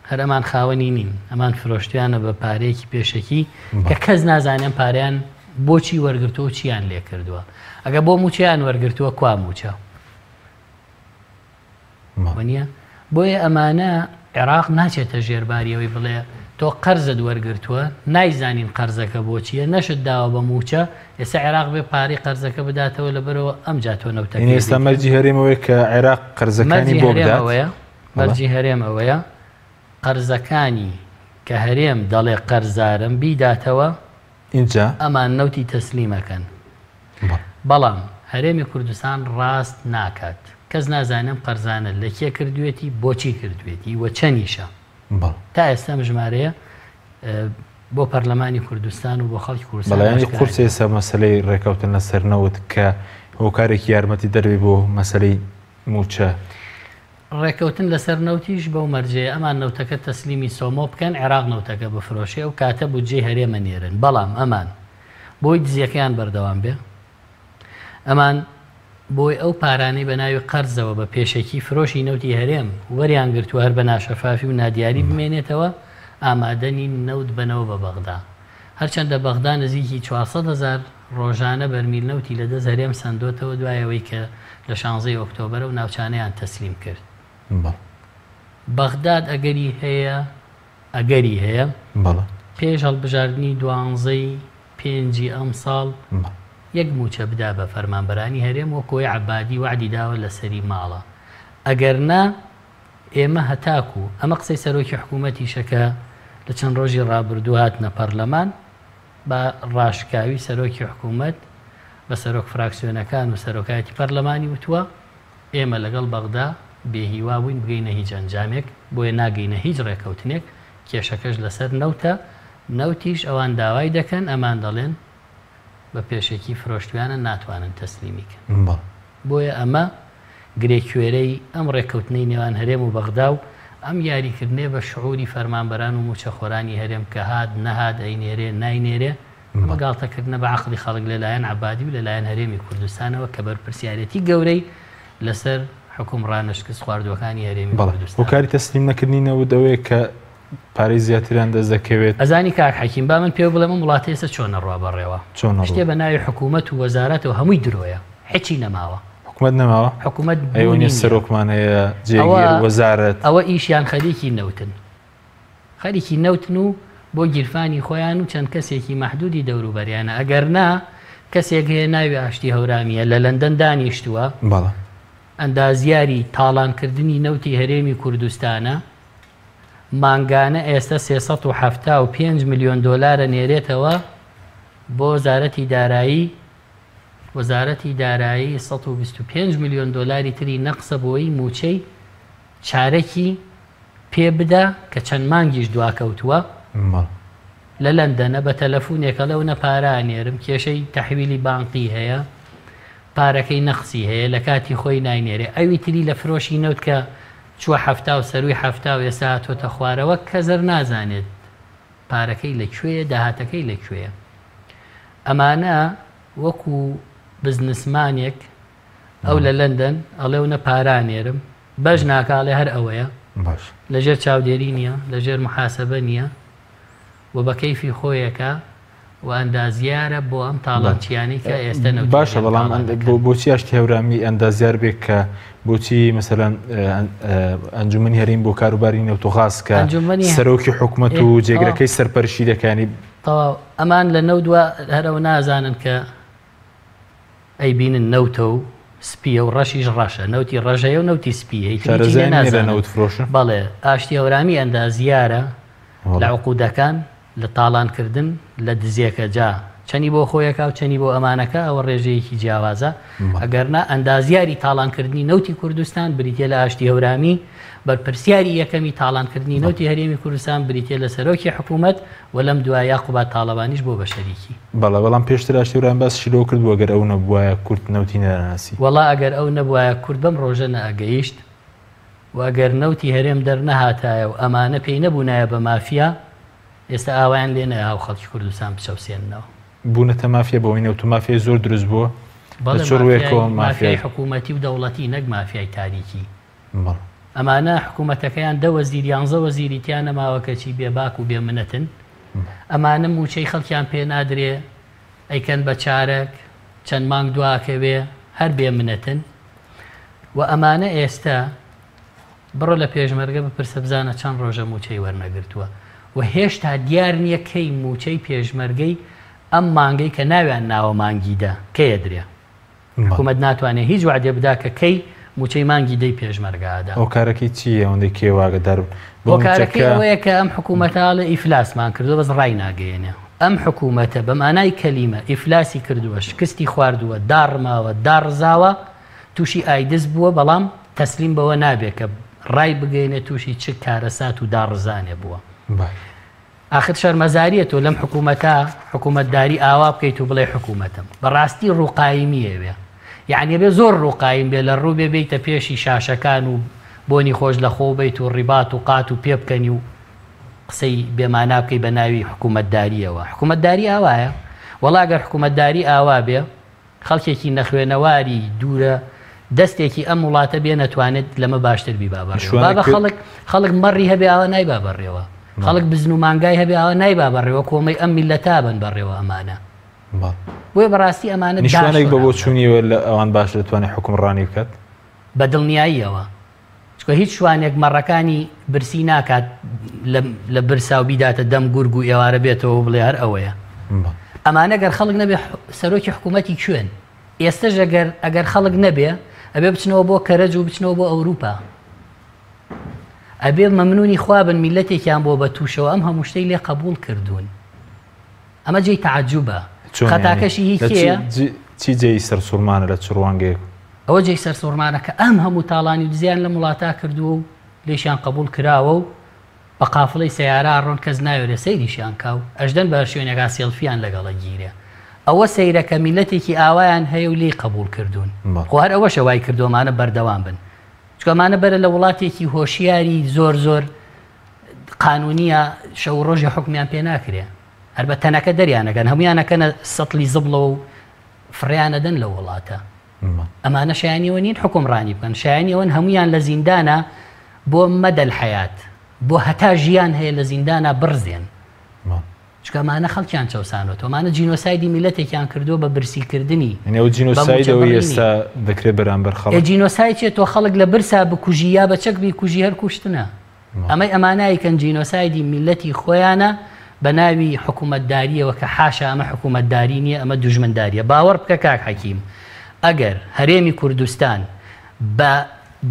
هەر ئەمان خاوەنی نین، ئەمان فرۆشتویانە بە پارەیەکی پێشەکی کە کەس نازانێ ئەم پارەیان بۆچی وەرگرتووە و چیان لێ کردووە. ئەگەر بۆ مووچەیان وەرگرتووە کوا مووچە؟ وەنیە؟ بۆیە ئەمانە عێراق ناچێتە ژێر باری ئەوەی بڵێ تۆ قەرزت وەرگرتووە، نایزانین قەرزەکە بۆ چییە، نەشت داوە بە مووچە، ئێستا عێراق بێ پارەی قەرزەکە بداتەوە لەبەرئەوە ئەمجا تۆ نەوتەکەی یانی ئێستا بیکە. مەرجی هەرێم ئەوەیە کە عێراق قەرزەکانی مەرجی بۆ هەرێم بدات؟ ئەوەیە، مەرجی هەرێم ئەوەیە قەرزەکانی کە هەرێم دەڵێ قەرزارم بیداتەوە، ئینجا؟ ئەمان نەوتی تەسلیم ئەکەن. بەڵام هەرێمی کوردستان ڕاست ناکات. کەس نازانێ ئەم قەرزانە لە کێ کردوێتی، بۆچی کردوێتی و چەنیشە. تا ئێستا ئەم ژمارەیە بۆ پەرلەمانی کوردستان و بۆ خەڵکی کوردستان بەڵێ یانی ئاشکرا قورسە نییە. ئێستا مەسەلەی ڕێکەوتن لەسەر نەوت کە هۆکارێکی یارمەتی دەربێ بۆ مەسەلەی مووچە. ڕێکەوتن لەسەر نەوتیش بەو مەرجەیە ئەمان نەوتەکە تەسلیمی سۆمۆ بکەن عێراق نەوتەکە بفرۆشێ ئەو کاتە بودجەی هەرێم ئەنێرن بەڵام ئەمان بۆی دزیەکەیان بەردەوام بێ ئەمان بۆی ئەو پارانەی بە ناوی قەرزەوە بە پێشەکی فرۆشی نەوتی هەرێم وەریان گرتووە هەر بە ناشەفافی و نادیاری بمێنێتەوە ئامادە نین نەوت بەنەوە بە بەغدا هەرچەندە بەغدا نزیکی 400 هەزار ڕۆژانە بەرمیل نەوتی لە دەست هەرێم سەندۆتەوە دوای ئەوەی کە لە شانزەی ئۆکتۆبەر ئەو ناوچانەیان تەسلیم کرد. بەغداد ئەگەری هەیە ئەگەری هەیە پێش هەڵبژاردنی دوانزەی پێنجی ئەمساڵ یەک مووچە بدا بە فەرمانبەرانی هەرێم وەک ئەوەی عەبادی وەعدی داوە لەسەری ماڵە ئەگەر نا ئێمە هەتاکو ئەمە قسەی سەرۆکی حکوومەتیشە کە لە چەند ڕۆژی ڕابردوو هاتنە پەرلەمان بە ڕاشکاوی سەرۆکی حکوومەت بە سەرۆک فراکسیۆنەکان و سەرۆکایەتی پەرلەمانی وتووە، ئێمە لەگەڵ بەغدا بێ هیوا بووین بگەینە هیچ ئەنجامێک، بۆیە ناگەینە هیچ ڕێکەوتنێک، کێشەکەش لەسەر نەوتە، نەوتیش ئەوان داوای دەکەن، ئەمان دەڵێن بە پێشەکی فرۆشتویانە ناتوانن تەسلیمی کەن. بۆیە ئەمە گرێ کوێرەی ئەم ڕێککەوتنەی نێوان هەرێم و بەغدا و ئەم یاریکردنەیە بە شعوری فەرمانبەران و مووچەخۆرانی هەرێم کە هات نەهات ئەینێرێ ناینێرێ، ئەمە گاڵتەکردنە بە عەقڵی خەڵک لە لایەن عەبادی و لە لایەن هەرێمی کوردستانەوە کە بەرپرسیارێتی گەورەی لەسەر حوکمڕانە شکستخواردووەکانی هەرێمی بەڵێ کوردستانە. هۆکاری تەسلیم نەکردنی نەوت ئەوەیە کە پارەی زیاتریان دەست دەکەوێت. ئەزانی کاک حەکیم با من پێو بڵێم ئەم وڵاتە ئێستا چۆن ئەڕوا بەڕێوە؟ چۆن ئەڕوا؟ شتێ بە ناوی حکوومەت و وەزارەتەوە هەمووی درۆیە حچی نەماوە. حکومەت نەماوە؟ حکومەت ئەی بوونی وەنیە نییە. سەرۆکمان هەیە ئەوە جێگیر وەزارەت. ئەوە ئیشیان خەریکی نەوتن خەریکی نەوتن و بۆ گیرفانی خۆیان و چەند کەسێکی مەحدودی دەوروبەریانە ئەگەر نا کەسێک هەیە ناوی ئاشتی هەورامییە لە لەندەن دانیشتووە، بەڵێ. ئەندازیاری تاڵانکردنی نەوتی هەرێمی کوردستانە، مانگانە ئێستە 375 ملیۆن دۆلار ئەنێرێتەوە بۆ وەزارەتی دارایی، وەزارەتی دارایی 125 ملیۆن دۆلاری تری نەقسە بۆی مووچەی چارەکی پێ بدا کە چەند مانگیش دواکەوتووە. بەڵێ. لە لەندەنە بە تەلەفونێک ئەڵێ ئەونە پارە ئەنێرم کێشەی تەحویلی بانقی هەیە پارەکەی نەقسی هەیە لە کاتی خۆی ناینێرێ ئەوی تری لە فرۆشی نەوت کە چووە حەفتا و سەروی حەفتا و ئێستا هاتۆتە خوارەوە کەزەر نازانێت پارەکەی لە کوێیە داهاتەکەی لە کوێیە ئەمانە وەکو بزنسمانێک ئەو لە لەندەن ئەڵێ ئەونە پارە ئەنێرم بەش ناکا ئەڵێ هەر ئەوەیە باش. لەژێر چاودێری نییە لەژێر محاسبە نییە و بە کەیفی خۆیەکە و ئەندازیارە بۆ ئەم تاڵانچیانەی کە ئێستە نەوتی باشە هەرێم بەڵام تاڵان دەکەن. بۆچی ئاشتی هەورامی ئەندازیار بێ کە بۆچی مەسەلەن ئەنجومەنی هەرێم بۆ کاروباری نەوت و غاز کە ئەنجومەنی سەرۆکی حکومەت ئێ و تەواو جێگرەکەی سەرپەرشتی دەکەنی تەواو ئەمان لە نەوت وا هەر ئەوە نازانن کە ئەیبینن نەوتە و سپیە و ڕەشیش ڕەشە، نەوتی ڕەش هەیە و نەوتی سپی هەیە، ئیتر هیچی لێ شارەزای نیە لە نازانن. نەوت فرۆشن؟ بەڵێ ئاشتی هەورامی ئەندازیارە لە بەڵێ. عقودەکان، لە تاڵان کردن، لە دزێکە جا چەنی بۆ خۆیەکا و چەنی بۆ ئەمانەکا ئەوە ڕێژەیەکی جیاوازە، بەڵێ. ئەگەرنا ئەندازیاری تاڵان کردنی نەوتی کوردستان بریتیە لە ئاشتی هەورامی، بەرپرسیاری یەکەمی تاڵان کردنی بەڵێ. نەوتی هەرێمی کوردستان بریتیە لە سەرۆکی حکومەت و لەم دوایە قوباد تاڵەبانیش بووە بە شەریکی. بەڵێ بەڵام پێشتر ئاشتی هەورامی باسیشی لەوە کردبوو ئەگەر ئەو نەبوایە کورد نەوتی نەدەناسی. وەڵا ئەگەر ئەو نەبوایە کورد بەم ڕۆژە نەئەگەیشت و ئەگەر نەوتی هەرێم دەرنەهاتایە و ئەمانە پێی نەبوونایە بە مافیا ئێستا ئاوایان لێ نەئەها و خەڵکی کوردستان بچەوسێننەوە. بوونەتە مافیا بەوەی نەوت و مافیای زۆر دروست بووە لە بەڵێ چ مافیای ڕووێکەوە مافیای مافیای؟ حکوومەتی و دەوڵەتی نەک مافیای تاریکی. بەڵێ. ئەمانە حکوومەتەکەیان دە وەزیر یانزە وەزیری تیا نەماوە کەچی بێ باک و بێ منەتن. ئەمانە مووچەی خەڵکیان پێ نادرێ ئەیکەن بە چارەک چەند مانگ دواکەوێ هەر بێ منەتن و ئەمانە ئێستە بڕۆ لە پێشمەرگە بپرسە بزانە چەند ڕۆژە مووچەی وەرنەگرتووە و هێشتا دیار نییە کەی مووچەی پێشمەرگەی ئەم مانگەی کە ناویان ناوە مانگی دە کەی ئەدرێ. حکومەت ناتوانێ هیچ وەعدێ بدا کە کەی مووچەی مانگی دەی پێشمەرگە ئەدا. هۆکارەکەی چییە ئەوەندەی کێ واگەدار بن بۆ هۆکارەکەی مووچەکە؟ ئەوەیە کە ئەم حکومەتە ئەڵێ ئیفلاسمان کردووە بەس ڕایناگەیەنێ. ئەم حکومەتە بە مانای کەلیمە ئیفلاسی کردووە، شکستی خواردووە، داڕماوە، داڕزاوە، تووشی ئایدز بووە، بەڵام تەسلیم بەوە نابێ کە ڕایبگەیەنێ تووشی چ کارەسات و داڕزانێ بووە. ئاخر شەرمەزاریە تۆ لەم حکومەتە حکومەتداری ئاوا بکەیت و بڵێی حکومەتم. بەڕاستی ڕووقایمی ئەوێ. یەعنی ئەبێ زۆر ڕووقایم بێ لە ڕوو بێ بێیتە پێشی شاشەکان و بۆنی خۆش لە خۆو بەیت و ڕیبات و قات و پێ بکەنی و قسەی بێ مانا بکەی بە ناوی حکومەتداریەوە. حکومەتداری ئاوایە؟ وەڵا گەر حکومەتداری ئاوا بێ خەڵکێکی نەخوێنەواری دوورە دەستێکی ئەم وڵاتە بێ نەتوانێت لەمە باشتر بیبا بەڕێوە. بابە خەڵک خەڵک مەڕی هەبێ ئاوا نایبا بەڕێوە. خەڵک بزن و مانگای هەبێ ئاوا نایبا بەڕێوە کۆمەی ئەم میللەتە بن بەڕێوە ئەمانە. بۆیە بەڕاستی ئەمانە نیشانێک بە بۆچوونیەوە لە ئەوان باش دەتوانێت حوکمڕانی بکات؟ بە دڵنیاییەوە. چونکە هیچ شوانێک مەڕەکانی برسی ناکات لە برسا و بیداتە دەم گورگ و ئێوارە بێتەوە و بڵێ هەر ئەوەیە. ئەمانە گەر خەڵک نەبێ سەرۆکی حکوومەتی کوێن؟ ئێستەش ئەگەر ئەگەر خەڵک نەبێ ئەبێ بچنەوە بۆ کەرەج و بچنەوە بۆ ئەوروپا. ئەبێ مەمنونی خوا بن میلەتێکیان بۆ بە تووشەوە ئەم هەموو شتەی لێ قەبووڵ کردوون. ئەمە جێی تەعەجوبە. چۆن یانی؟ خەتاکەشی هی لە چ کێیە؟ چی جێی سەرسوڕمانە لە چ ڕوانگەیەک؟ ئەوە جێی سەرسوڕمانە کە ئەم هەموو تاڵانی و دزیان لەم وڵاتە کردووە و لێشیان قەبووڵ کراوە و بە قافڵەی سەیارە ئەڕۆن کەس ناوێرێ سەیریشیان کا و ئەشدەن بە هەر شوێنێکا سێڵفیان لەگەڵ ئەگیرێ. ئەوە سەیرە کە میللەتێکی ئاوایان هەیە و لێی قەبووڵ کردوون. خۆ هەر ئەوەشە وای کردووە ئەمانە بەردەوام بن. چونکە ئەمانە بەرە لە وڵاتێکی هۆشیاری زۆر زۆر قانونیە شەو و ڕۆژێ حوکمیان پێ ناکرێ هەر بە تەنەکە دەریان ئەکەن هەمویان ئەکەنە سەتڵی زبڵەوە و فڕێیان ئەدەن لەو وڵاتە ئەمانە شایانی ئەوە نین حوکمڕانی بکەن شایانی ئەوەن هەمویان لە زیندانە بۆ مەدەل حەیات بۆ هەتا ژیان هەیە لە زیندانە بڕزێن چونکە ئەمانە خەڵکیان چەوسانۆتەوە ئەمانە جینۆسایدی میلەتێکیان کردووە بە برسیکردنی یعنی ئەو جینۆسایدەوەی ئێستا دەکرێت بەرامبەر خەڵک ئێ جینۆساید چیە تۆ خەڵک لە برسا بکوژی یا بە چەک بیکوژی هەر کوشتنە ئەمەی ئەمانە ئەیکەن جینۆسایدی میلەتی خۆیانە بە ناوی حکومەتداریەوە کە حاشا ئەمە حکومەتداری نیە ئەمە دوژمنداریە باوەڕ بکە کاک حەکیم ئەگەر هەرێمی کوردستان بە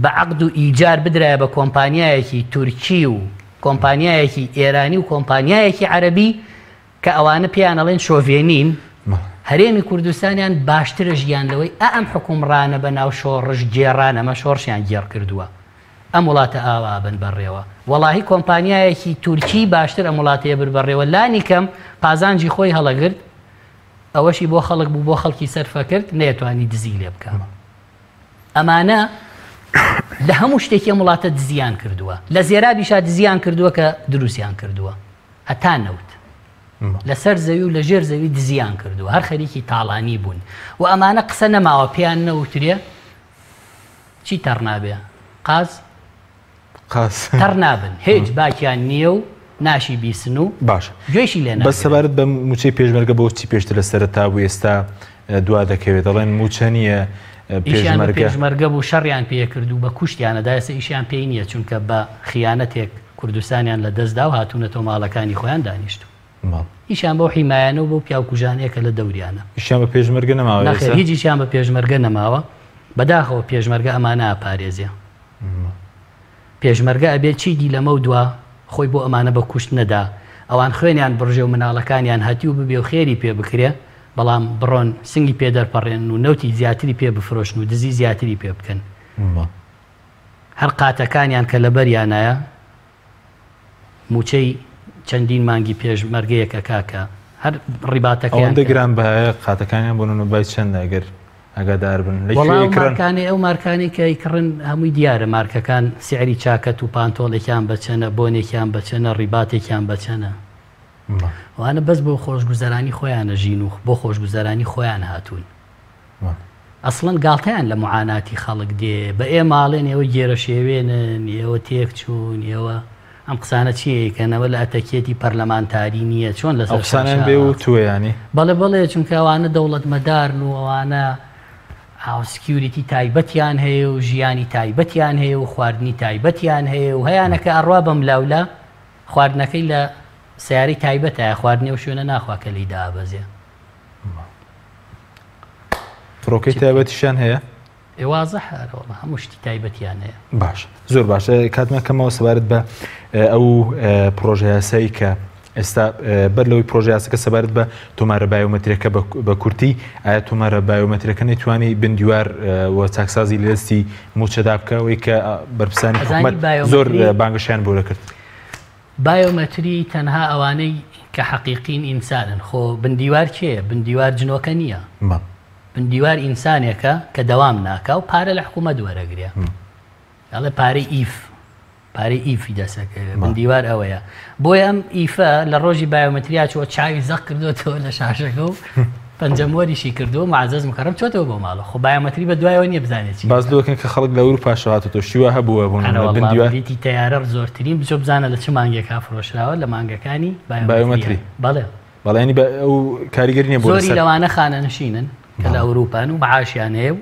بە عەقد و ئیجار بدرایە بە کۆمپانیایەکی تورکی و کۆمپانیایەکی ئێرانی و کۆمپانیایەکی عەرەبی کە ئەوانە پێیان ئەڵێن شۆڤێنین هەرێمی کوردستانیان باشترە ژیان لەوەی ئا ئەم حکومڕانە بە ناو شۆڕش گێڕان ئەمە شۆڕشیان گێڕ کردووە ئەم وڵاتە ئاوا ئەبەن بەڕێوە وەڵاهی کۆمپانیایەکی تورکی باشتر ئەم وڵاتەیە بر بەڕێوە لانی کەم قازانجی خۆی هەڵەگرت ئەوەشی بۆ خەڵک بوو بۆ خەڵکی سەرفە کرد نەیەتوانی دزی لێ بکە ئەمانە لە هەموو شتێکی ئەم وڵاتە دزیان کردووە لە زێرابیشا دزیان کردووە کە دروستیان کردووە هەتا نەوت لەسەر زەوی و لە ژێر زەوی دزیان کردووە هەر خەریکی تاڵانی بوون و ئەمانە قسە نەماوە پێیان نەوترێ چی تەڕ نابێ؟ قاز؟ قاز تەڕ نابن هیچ باکیان نییە و ناشی بیسن و باشە گوێشی لێ بەس ناگرن. سەبارەت بە مووچەی پێشمەرگە بۆ چی پێشتر لە سەرەتا بوو ئێستا دوا دەکەوێت دەڵێن مووچە نییە ئیشیان بە پێشمەرگە پێشمەرگە بوو شەڕیان پێ کرد و بە کوشتیانە دا ئێستا ئیشیان پێی نییە چونکە بە خیانەتێک کوردستانیان لە دەست دا و هاتوونەتەوە ماڵەکانی خۆیان دانیشتوون. ئیشیان بەو حیمایانە و بەو پیاوکوژانەیە کە لە دەوریانە. ئیشیان بە پێشمەرگە نەماوە نەخێر ئێستا؟ هیچ ئیشیان بە پێشمەرگە نەماوە. بەداخەوە پێشمەرگە ئەمانە ئەپارێزێ. پێشمەرگە ئەبێ چیدی لەمەو دوا خۆی بۆ ئەمانە بە کوشت نەدا. ئەوان خوێنیان بڕژێ و مناڵەکانیان هەتیو ببێ و خێری پێ بکرێ، بەڵام بڕۆن سنگی پێ دەرپەڕێنن و نەوتی زیاتری پێ بفرۆشن و دزی زیاتری پێ بکەن. هەر قاتەکانیان کە لەبەریانایە مووچەی چەندین مانگی پێشمەرگەیەک ئەکا کە هەر ڕیباتەکەیان ئەوەندە گران بەهایە قاتەکانیان بۆ نمونە بای چەندە ئەگەر ئاگادار بن لە کوێ ئەیکڕن؟ مارکانەی ئەو مارکانەی کە ئەیکڕن هەمووی دیارە مارکەکان سعری چاکەت و پانتۆڵێکیان بە چەنە بۆنێکیان بە چەنە ڕیباتێکیان بە چەنە ئەوانە بەس بۆ خۆشگوزەرانی خۆیانە ژین و بۆ خۆشگوزەرانی خۆیان هاتوون. ئەسڵەن گاڵتەیان لە معاناتی خەڵک دێ بە ئێمە ئەڵێن ئێوە گێرەشێوێنن ئێوە تێک چوون ئێوە ئەم قسانە چی ئەیکەن ئەوە لە ئەتەکێتی پەرلەمانتاری نییە چۆن ئەو لەسەر قسانەیان شاشە بێ وتووە یانی؟ بەڵێ بەڵێ چونکە ئەوانە دەوڵەتمەدارن و ئەوانە ئاو security تایبەتیان هەیە و ژیانی تایبەتیان هەیە و خواردنی تایبەتیان هەیە و هەیانە کە ئەڕوا بەم لاولا خواردنەکەی لە سیارەی تایبەتە خواردنی ئەو شوێنە ناخوا کە لێی دابەزێ. فڕۆکەی تایبەتیشیان هەیە؟ ئێ وازحە ئەرەوەڵا هەموو شتی تایبەتیان هەیە. باش زۆر باشە کاتمان کەمەوە سەبارەت بە ئەو پرۆژە یاسایی کە ئێستا بەر لەوەی پرۆژە یاسەکە سەبارەت بە تۆمارە بایۆمەترەکە بە کورتی ئایا تۆمارە بایۆمەترەکە نەیتوانی بندیوار و چاکسازی لە دەستی موچەدا بکەوەی کە بەرپرسانی حکومەت زۆر بانگەشیان بۆ دەکرد. بایۆمەتری تەنها ئەوانەی کە حەقیقین ئینسانن خۆ بندیوار کێیە؟ بندیوار جنۆکە نییە بندیوار ئینسانێکە کە دەوام ناکا و پارە لە حکوومەت وەرەگرێ ئەڵێ پارەی ئیف پارەی ئیفی دەسەکەوێ بندیوار ئەوەیە بۆیە ئەم ئیفە لە ڕۆژی بایۆمەتریا چوە چاوی زەق کردوێتەوە لە شاشەکە و پەنجەمۆریشی کردووە معزز مکەڕەم چۆتەوە بۆ ماڵەوە خۆ بایۆمەتری بە دوایەوە نییە بزانێت چی باس لەوە کەن کە خەڵک لە ئەوروپاشەوە هاتۆتەوە شتی وا هەبووە بۆ نموونە ئەرە بن وەڵا دیوار بلیتی تەیارە زۆرترین بچۆ بزانە لە چ مانگێکا فرۆشراوە لە مانگەکانی بایۆمەتریە بایۆمەتری بەڵێ بەڵێ یانی بە ئەو کاریگەری نییە بۆ زۆری لەسەر لەوانە خانەنشینن کە لە بەڵێ ئەوروپان و معاشیان هەیە و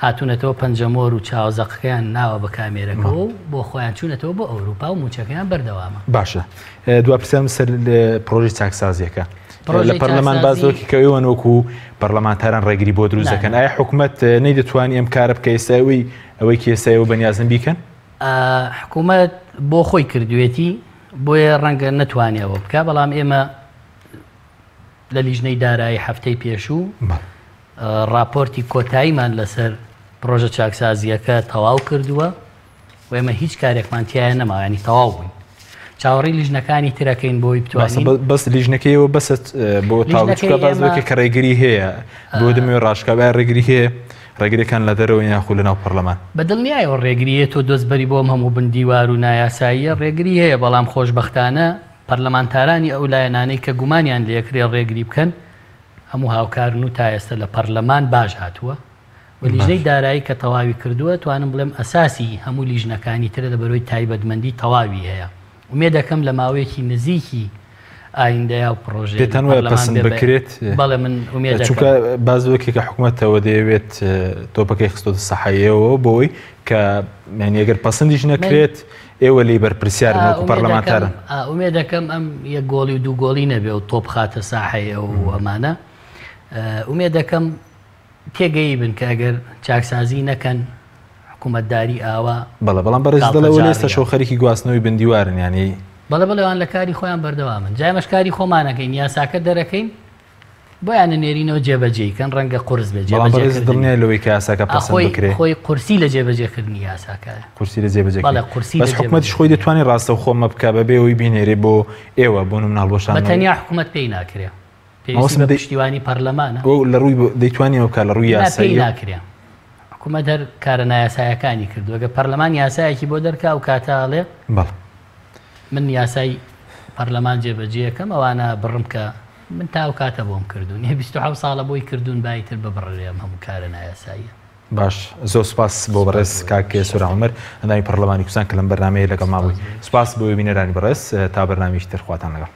هاتوونەتەوە پەنجەمۆر و چاوە زەقەکەیان ناوە بە کامێرەکەوە و بۆ خۆیان چوونەتەوە بۆ ئەوروپا و مووچەکەیان بەردەوامە. باشە دوا پرسیارم سەر پرۆژەی چاکسازیەکە لە پرۆژەی پەرلەمان باس چاکسازی لەوەکی کە ئێوەن وەکو پەرلەمانتاران ڕێگری بۆ دروست نا دەکەن نا ئایا حکومەت نەیدەتوانی ئەم کارە بکە ئێستا ئەوەی ئەوەی کە ئێستا ئێوە بەنیازن بیکەن؟ حکومەت بۆ خۆی کردوێتی بۆیە ڕەنگە نەتوانێ ئەوە بکا بەڵام ئێمە لە لیژنەی دارایی هەفتەی پێشوو ڕاپۆرتی کۆتاییمان لەسەر پڕۆژە چاکسازییەکە تەواو کردووە و ئێمە هیچ کارێکمان تیایا نەماوە یانی تەواو بووین چاوەڕێی لیژنەکانی ترەکەین بۆی باشە بتوانین بەس لیژنەکەیەوە بەسە بۆ تاو لیژنەکەی چکە باس ئێمە بکە کە ڕێگری هەیە بۆ دەمەوێت ڕاشکاو ئایا ڕێگری هەیە ڕێگریەکان لە دەرەوە یاخود لە ناو پەرلەمان؟ بە دڵنیایەوە ڕێگری هەیە تۆ دەست بەری بۆ ئەم هەموو بن دیوار و نایاساییە ڕێگری هەیە بەڵام خۆشبەختانە پەرلەمانتارانی ئەو لایەنانەی کە گومانیان لێکرێ ڕێگری بکەن هەموو هاوکارن و تا ئێستا لە پەرلەمان باش هاتووە و لیژنەی دارایی کە تەواوی کردووە توانم بڵێم ئەساسی هەموو لیژنەکانی ترە لە بەرۆی تایبەتمەندی تەواوی هەیە ئومێدەکەم لە ماوەیەکی نزیکی. ئایندەیا و پڕۆژەیە لە پێتان وایە پەرلەمان پەسند بێ بە بکرێت؟ بەڵێ من ئومێد دەکەم. چونکە باس لەوە کە حکومەتەوە دەیەوێت تۆپەکەی خستۆتە سەحەیەوە بۆی کە یانی ئەگەر پەسەندیش من نەکرێت ئێوە لێی بەرپرسیارن وەکو ئومێد دەکەم پەرلەمانتارن. ئومێد دەکەم ئەم یەک گۆڵی و دوو گۆڵی نەبێ و تۆپ خاتە ساحەی ئەو و ئەمانە ئومێد دەکەم تێگەیبن کە ئەگەر چاکسازی نەکەن حکوومەتداری ئاوا بەڵێ بەڵام بەڕێز دەڵێ وەلێ گاڵتەجاڕیە. ئێستاشەوە خەریکی گواستنەوەی بندیوارن یانی. بەڵێ بەڵێ ئەوان لە کاری خۆیان بەردەوامن جا ئێمەش کاری خۆمان ئەکەین یاساکە دەرەکەین بۆیان ئەنێرینەوە جێبەجێی کەن ڕەنگە قورس بێت بەڵام بەڕێز جێبەجێکردنی. دڵنیای لەوەی کە یاساکە ئا پەسەند خۆی بکرێ؟ خۆی قورسی لە جێبەجێکردنی یاساکایە. قورسی لە جێبەجێکردنی. بەڵێ قورسی بەس لە حکومەتیش خۆی جێبەجێکردنی. دەتوانێت ڕاستەوخۆ ئەمە بکا بەبێ ئەوەی بینێرێ بۆ ئێوە بۆ نمونە بە هەڵوەشاندنەوەی. تەنیا حکومەت پێی ناکرێ. پێویستی مەبەستم بە دەی پشتیوانی پەرلەمانە. ئەو لە ڕووی دەیتوانی ئەمە بکا لە ڕووی نا پێی یاساییەوە؟ ناکرێ. حکومەت هەر کارە نایاسایەکانی کردووە. گەر پەرلەمان یاسایەکی بۆ دەرکا ئەو کاتە ئەڵێ بەڵێ. من یاسای پەرلەمان جێبەجێ ئەکەم ئەوانە بڕم کە من تا ئەو کاتە بۆم کردوون. ئێ 27 ساڵە بۆی کردوون با ئیتر ببڕرێ ئەم هەموو کارە نایاساییە. باش زۆر سوپاس بۆ بەڕێز کاک سۆران عومەر ئەندامی پەڕلەمانی کوردستان کە لەم بەرنامەیە لەگەڵمان بووی. سوپاس بۆ بینەرانی بەڕێز تا بەرنامەیەکی تر خواتان لەگەڵ.